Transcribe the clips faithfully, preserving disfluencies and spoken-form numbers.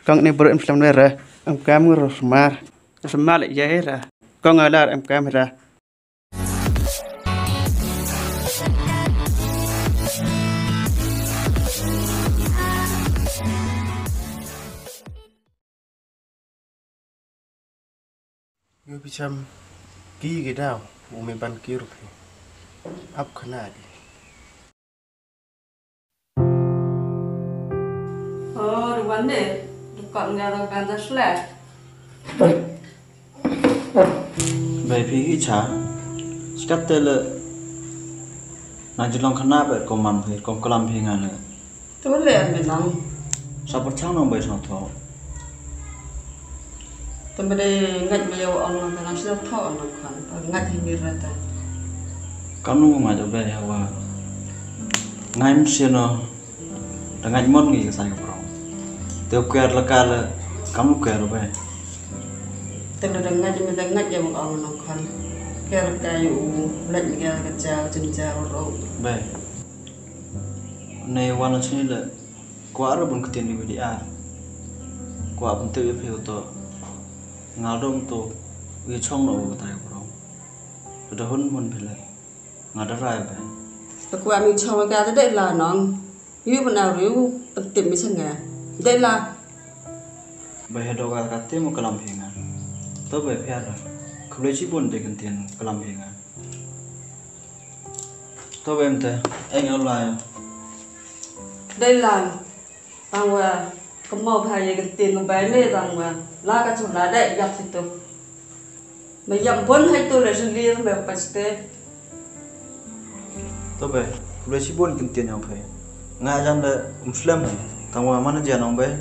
Kong ne bro em slem ne ra. Em kam ngur smar. Smar le ya ra. Kong alar em kam ra. Ïa phi cham ki ki daw u me ban ki rup hi. Ap khana ki. Oh, ruan de. Ruan de. Bai phi ki cha. Skat te le. Na jilong khana ber ko man phi ko klam phi nga le. Tu le an benang. Sa pyrchang nong bai sngewthuh. Te me dei ngait me ïa u ong nang te nang sngewthuh nang khan. Te ngait hi mir rata. Kam nong ngait bai hawa. Ngai msien no. Da ngait mon ngi ka sai ka prong. Te u kwer la ka le kam u kwer bai. Te da ngait me da ngait ïa u ong nang khan. Kwer ka ïa u lait ngi ka ja jin ja ro. Bai. Nei wan chini le. Kwah ruh ban ktien ïa u D R. Kwah ban tip ïa phi u to. Nga dom to. Ïa chong no u tai bro. Da hun hun phi le. Nga da rai ba. Te kwah mi chong ka da dei la nong. Yu ban au riu ban tip mi sanga. Dei la. Ba he do ka ka tip mo kalam phi nga. To ba phi ara. Khublei chibun de ktien kalam phi nga. To ba em te. Eng au la. Dei la. Tang wa, ka mo pha ye ka tin no bai me tang wa. La ka chum la dai yap situ. Me yap bon hai tu le sli me pa ste. To bai, le si bon kin tin yong phai. Nga jan le um slem. Tang wa mana jan ong bai.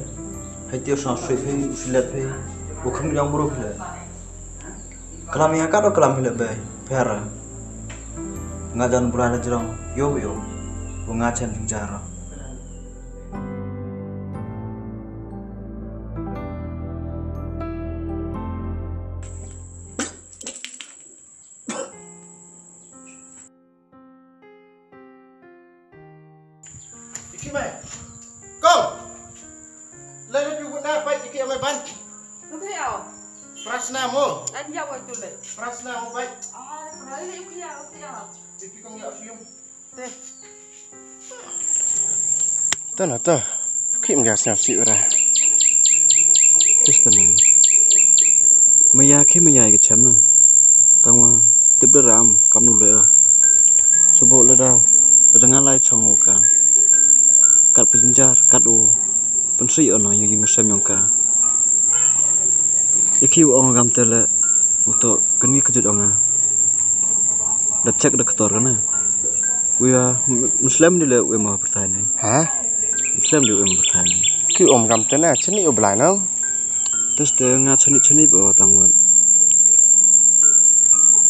Hai tir sang sui phai, silet phai. U kham yong bro phai. Kalam ïa ka do kalam phai le bai. Phai ra. Nga jan bra le jrong. Yo yo. U nga chen jing jara. Iki mai. Kong. Lai na piu na pai iki amai ban. Lu ke au. Prasna mo. An ya wa tu le. Prasna mo bai. Ah, prai le iki au, iki au. Iki kong ya film. Te. Tana ta. Kim ga sngap si ura. Tista na. Maya ke maya ga chamna. Tangwa tip da ram kam nu le. Subo le da. Da nga lai chong ka. Kat pinjar kat u. Pensri ona yung yung sem yong ka. Iki u ong gam te le. Uto kani kejut ong a. Da check da ketor kana. Uya Muslim di le uya ma pertanyaan. Ha? Muslim di uya ma pertanyaan. Ki om kam tena chini u blai nang. Tes te nga chini chini ba tang wan.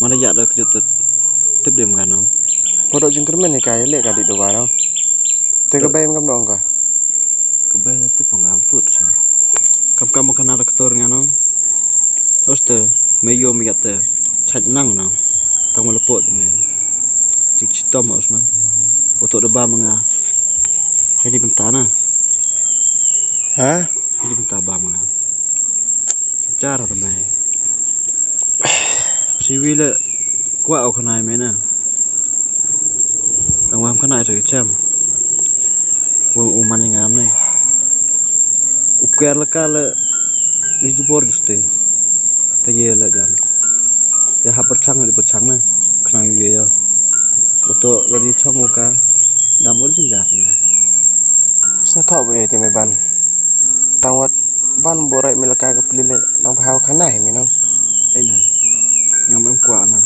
Mana ya da kejut tip dem kan nang. Kodok jingkermen ni ka le ka di do ba nang. Te ka bai kam dong ka. Ka bai te pang am tut sa. Kam kam ka na doktor nga no. Oste me yo me yat te. Chait nang no. Tang ma lepo te me. Tik chitom os na. Oto de ba ma nga. Hai di benta na. Ha? Hai di benta ba ma nga. Chara te me. Siwi le kwah u khanai me na. Tang wam khanai sa chem. Wang u man ngam ne. U kwer la ka le. Di jubor justi. Ta ye la jan. Te ha perchang di perchang na. Khnang ye yo. Uto la di chong u ka. Dam ur jing jar na. Sna thok ba ye te me ban. Tang wat. Ban borai me laka ka pli le nang bha khana hi me nang. Ai na. Ngam em kwah na.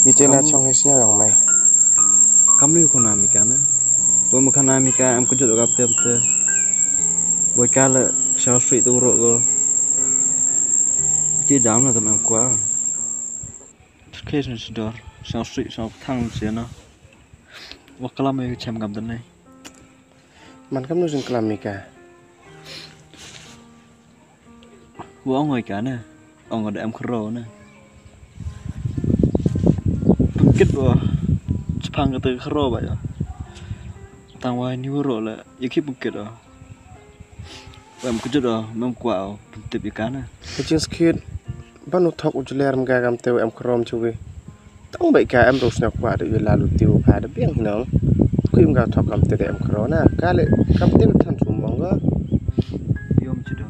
Yi te na chong hi sñiaw yang mai. Kam li khana mi ka na. Boi ma khana mi ka em kujut ka tem te. Boi ka le sñiaw sui tu ro ko. Ti dam na tem em kwah. Kes ni sidor. Sñiaw sui sñiaw thang si na. Wa kalam ai chem kam te nai. Man kam nu jingklam ika. Wa ong oi ka ne. Ong da em khro ne. Pengkit wa. Chapang kata khro ba ya. Tang wa ni wuro la. Ya ki pengkit wa. Em kjut o, mem kwah o pyntip ïa ka na. Ka jingskit ban u thok u jler em ka kam te em khrom chuwi. Tang ba ka em rus na kwah de ïa la lu tiu pha de biang hi nong. Ku im ka thok kam te de em khro na. Ka le kam te than sum bang ga. Yom chudo.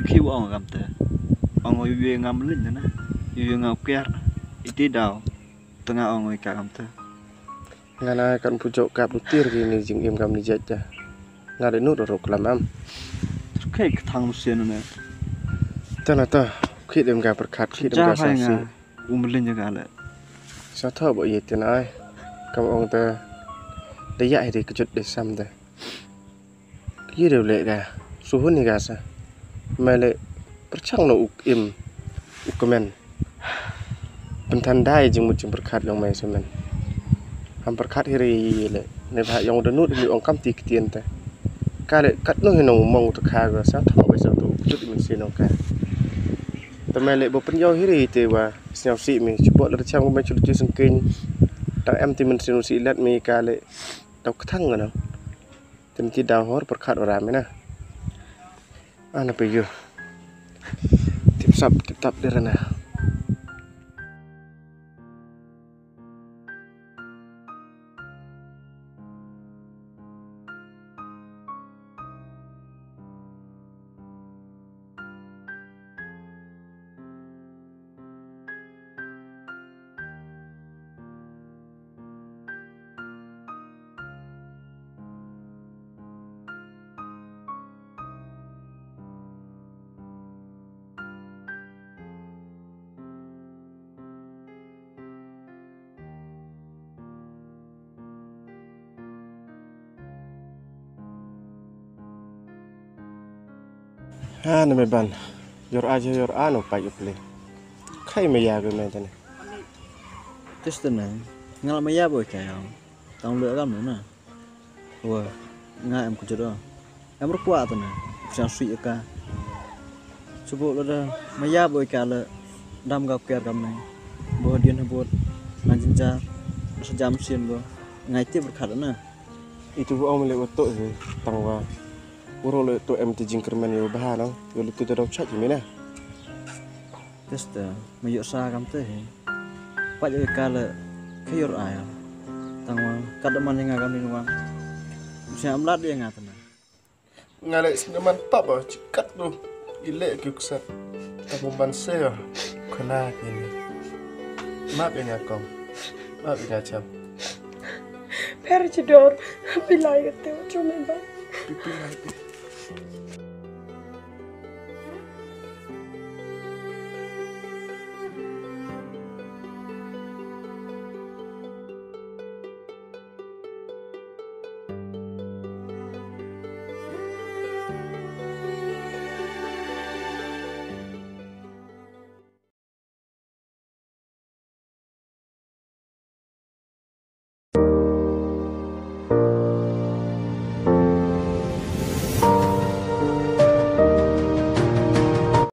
Ki wa ong kam te. Ong yu ye ngam lin na. Yu ye ngam kiar. Iti daw. Tanga ong oi ka kam te. Nga na kan pu jok kap tir ki ni jingim kam ni jat ja. Nga de nut ro klam am. Kai ka thang sien ne. Ta na ta. Khit em ka perkhat khit em ka sa si. Um lin ja ka le. Sa tho bo ye tin ai. Kam ong ta. De ya hi de kjut de sam de. Ki dei u leh ka suhun hi ka sa. Mele pyrchang no u im u kmen. Pynthan dai jingmut jingpyrkhat jong me semen. Ham pyrkhat hi ri le ne ba yong da nut mi ong kam ti ktien te. Ka le kat no hi nong mong u ta kha ga sa thong be sa tu kut mi si nong ka. Te mele bo pynyaw hi ri te wa sñiaw si mi chubot la chang me chul ti sengkeiñ. Tang em ti men sñiaw si let mi ka le tau kthang ga nong. Tin ki daw hor pyrkhat ora mina. Ana pe yu. Tip sap tip tap derana. Ha na me ban. Yor aja yor ano pa yu ple. Kai me ya ge me tane. Testene. Ngal me ya boy kayong. Tang le agam na. Wa nga em kujut o. Em rukwah tane. Sñiaw sui ka. Subu lada maya boi ka le dam gap ker kam ne. Bo dien ha bot. Ngan jinjar. Sa jam sien bo. Ngai tip berkat na. Itu bo om le wato he tang wa. Uro le to em ti jingkermen yo baha no. Yo le tu dau chat mina. Testa, ma ïoh sa kam te hi. Pat ïoh ka le ka ïoh ai. Tang wa kat da man nga kam ni wan. Sia am lad ïa nga tena. Nga le sing man pap ba chikat tu. Ile ki kusat. Tang ban se ya. Khana kini. Map ïa nga kong. Map ïa nga cham. Per chidor. Bilai ka te chum ba. Pipi lai pi.